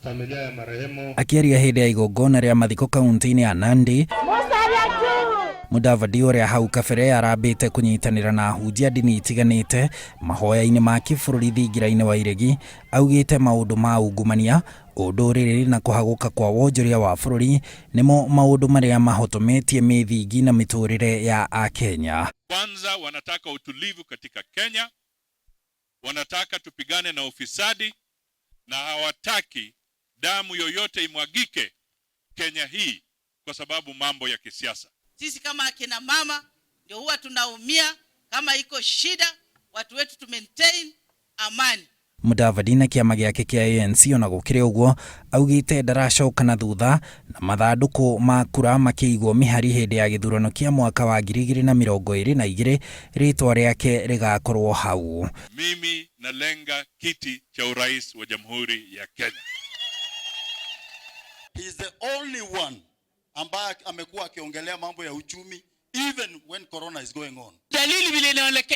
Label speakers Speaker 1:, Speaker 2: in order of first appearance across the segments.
Speaker 1: Familia ya marehemu.
Speaker 2: Akĩaria hĩndĩ ya igongona rĩa mathiko kaunti-inĩ ya Nandi, Mudavadi ũrĩa hau kabere arambĩte kũnyitanĩra na ahunjia ndini itiganĩte mahoya-inĩ ma kĩbũrũri thingira-inĩ wa iregi, augĩte maũndũ ma ungumania, ũndũrĩrĩ na kũhagũka kwa wonjoria wa bũrũri nĩmo maũndũ marĩa mahotometie mĩthingi na mĩtũrĩre ya Akenya.
Speaker 3: Kwanza wanataka utulivu katika Kenya, wanataka tupigane na ufisadi na hawataki damu yoyote imwagike Kenya hii kwa sababu mambo ya kisiasa.
Speaker 4: Sisi kama akina mama ndio huwa tunaumia kama iko shida, watu wetu tu maintain amani.
Speaker 2: Mudavadi na kĩama gĩake kĩa ANC ona gũkĩrĩ ũguo augĩte ndaracoka na thutha na mathandũkũ ma kura makĩigwo mĩhari hĩndĩ ya gĩthurano kĩa mwaka wa 2022 rĩtwa rĩake rĩgakorwo hau.
Speaker 3: Mimi nalenga kiti cha urais wa Jamhuri ya Kenya.
Speaker 5: He is the only one ambaye amekuwa akiongelea mambo ya uchumi even when corona is going on.
Speaker 6: Dalili vile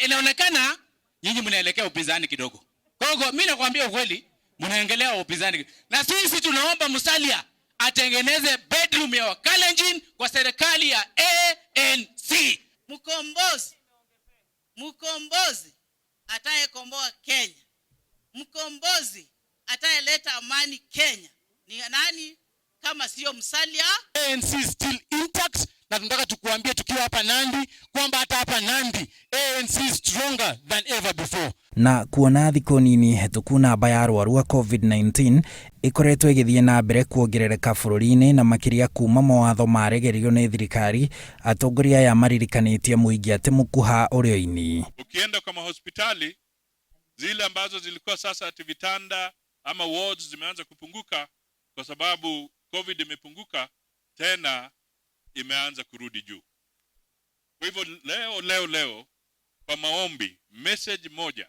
Speaker 6: inaonekana nyinyi mnaelekea upinzani kidogo. Kwa hivyo mimi nakwambia ukweli, mnaengelea upinzani. Na sisi tunaomba Musalia atengeneze bedroom ya Wakalenjin kwa serikali ya ANC.
Speaker 4: Mkombozi, mkombozi atayekomboa Kenya, mkombozi atayeleta amani Kenya ni nani kama sio Musalia?
Speaker 6: ANC is still intact, na tunataka tukuambie tukiwa hapa Nandi kwamba hata hapa Nandi ANC is stronger than ever before.
Speaker 2: Na kuona thikũ nini hetũku namba ya arwaru a COVID-19 ĩkoretwo ĩgĩthiĩ na mbere kuongerereka bũrũri-inĩ na makĩria kuma mawatho maregerio nĩ thirikari, atongoria aya maririkanĩtie mũingĩ atĩ mũkuha ũrĩo-inĩ.
Speaker 3: Ukienda kwa mahospitali zile ambazo zilikuwa sasa ati vitanda ama wards zimeanza kupunguka kwa sababu COVID imepunguka tena, imeanza kurudi juu. Kwa hivyo leo leo leo kwa maombi, message moja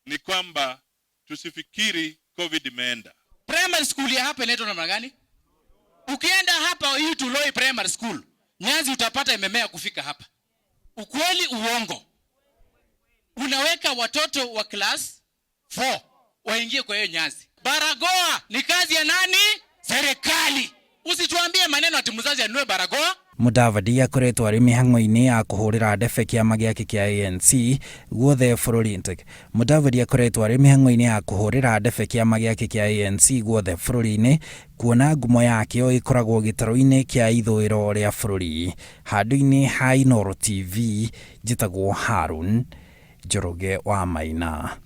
Speaker 3: ni kwamba tusifikiri COVID imeenda.
Speaker 6: Primary school ya hapa inaitwa namna gani? Ukienda hapa hii Tuloi Primary School, nyanzi utapata imemea kufika hapa. Ukweli uongo? Unaweka watoto wa class 4 waingie kwa hiyo nyanzi. Barakoa ni kazi ya nani? Serikali. Usituambie maneno ati mzazi anunue barakoa.
Speaker 2: Mudavadi akoretwo arĩ mĩhang'o-inĩ ya kũhũrĩra ndebe kĩama gĩake kĩa ANC guothe bũrũri. Mudavadi akoretwo arĩ mĩhang'o-inĩ ya kũhũrĩra ndebe kĩama gĩake kĩa ANC guothe bũrũri-inĩ kuona ngumo yakĩo ĩkoragwo gĩtarũ-inĩ kĩa ithũĩro rĩa bũrũri. Handũ-inĩ ha Inooro TV, njĩtagwo Harun Njoroge wa Maina.